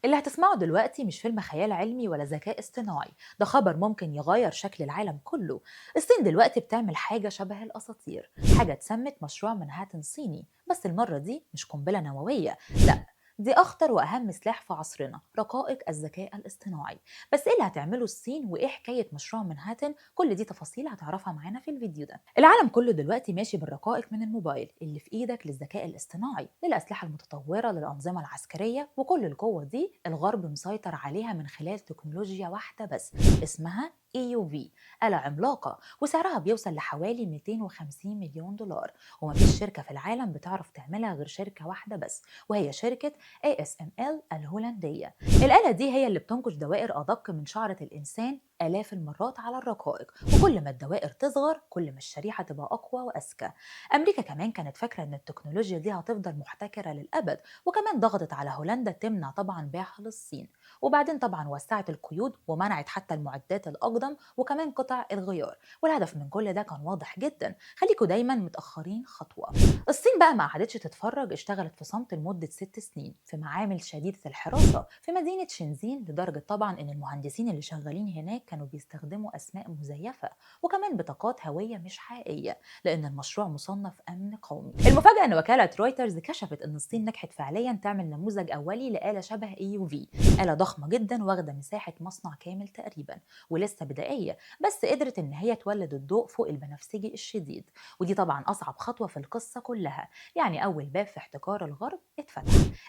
اللي هتسمعه دلوقتي مش فيلم خيال علمي ولا ذكاء اصطناعي، ده خبر ممكن يغير شكل العالم كله. الصين دلوقتي بتعمل حاجة شبه الأساطير، حاجة اتسمت مشروع منهاتن صيني، بس المرة دي مش قنبلة نووية، لا، دي أخطر وأهم سلاح في عصرنا، رقائق الذكاء الاصطناعي. بس إيه اللي هتعمله الصين وإيه حكاية مشروع منهاتن؟ كل دي تفاصيل هتعرفها معانا في الفيديو ده. العالم كله دلوقتي ماشي بالرقائق، من الموبايل اللي في إيدك للذكاء الاصطناعي، للأسلحة المتطورة، للأنظمة العسكرية، وكل القوة دي الغرب مسيطر عليها من خلال تكنولوجيا واحدة بس اسمها EUV، آلة عملاقة وسعرها بيوصل لحوالي 250 مليون دولار، ومفيش شركة في العالم بتعرف تعملها غير شركة واحدة بس، وهي شركة ASML الهولندية. الآلة دي هي اللي بتنقش دوائر أدق من شعرة الإنسان آلاف المرات على الرقائق، وكل ما الدوائر تصغر كل ما الشريحة تبقى أقوى وأذكى. أمريكا كمان كانت فاكرة إن التكنولوجيا دي هتفضل محتكرة للأبد، وكمان ضغطت على هولندا تمنع طبعا بيعها للصين، وبعدين طبعا وسعت القيود ومنعت حتى المعدات الأقدم وكمان قطع الغيار. والهدف من كل ده كان واضح جدا، خليكوا دايما متأخرين خطوة. الصين بقى ما قعدتش تتفرج، اشتغلت في صمت لمدة 6 سنين في معامل شديدة الحراسة في مدينة شنزين، لدرجة طبعا إن المهندسين اللي شغالين هناك كانوا بيستخدموا أسماء مزيفة وكمان بطاقات هوية مش حقيقية، لأن المشروع مصنف أمن قومي. المفاجأة إن وكالة رويترز كشفت إن الصين نجحت فعليا تعمل نموذج أولي لآلة شبه EUV، آلة ضخمة جدا واخدة مساحة مصنع كامل تقريبا، ولسه بدائية، بس قدرت إن هي تولد الضوء فوق البنفسجي الشديد، ودي طبعا أصعب خطوة في القصة كلها، يعني أول باب في احتكار الغرب اتفتح.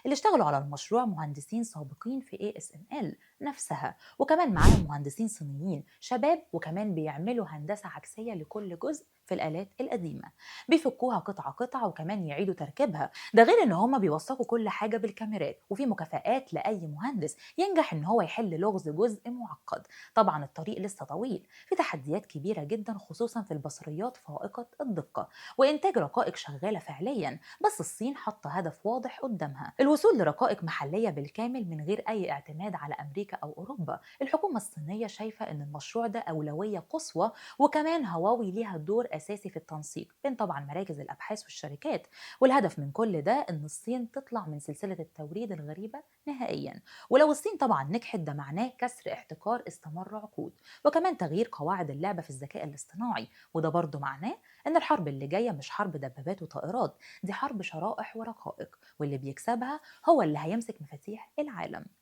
اللي اشتغلوا على المشروع مهندسين سابقين في ASML نفسها، وكمان معاهم مهندسين صينيين شباب، وكمان بيعملوا هندسة عكسية لكل جزء في الآلات القديمة، بيفكوها قطعة قطعة وكمان يعيدوا تركيبها. ده غير ان هما بيوثقوا كل حاجة بالكاميرات، وفي مكافآت لأي مهندس ينجح ان هو يحل لغز جزء معقد. طبعا الطريق لسه طويل، في تحديات كبيرة جدا خصوصا في البصريات فائقة الدقة وإنتاج رقائق شغالة فعليا، بس الصين حاطة هدف واضح قدامها، الوصول لرقائق محلية بالكامل من غير أي اعتماد على أمريكا أو أوروبا. الحكومة الصينية شايفة إن المشروع ده أولوية قصوى، وكمان هواوي ليها دور أساسي في التنسيق بين طبعا مراكز الأبحاث والشركات. والهدف من كل ده إن الصين تطلع من سلسلة التوريد الغريبة نهائيا، ولو الصين طبعا نجحت ده معناه كسر احتكار استمر عقود، وكمان تغيير قواعد اللعبة في الذكاء الاصطناعي، وده برضه معناه إن الحرب اللي جاية مش حرب دبابات وطائرات، دي حرب شرائح ورقائق، واللي بيكسبها هو اللي هيمسك مفاتيح العالم.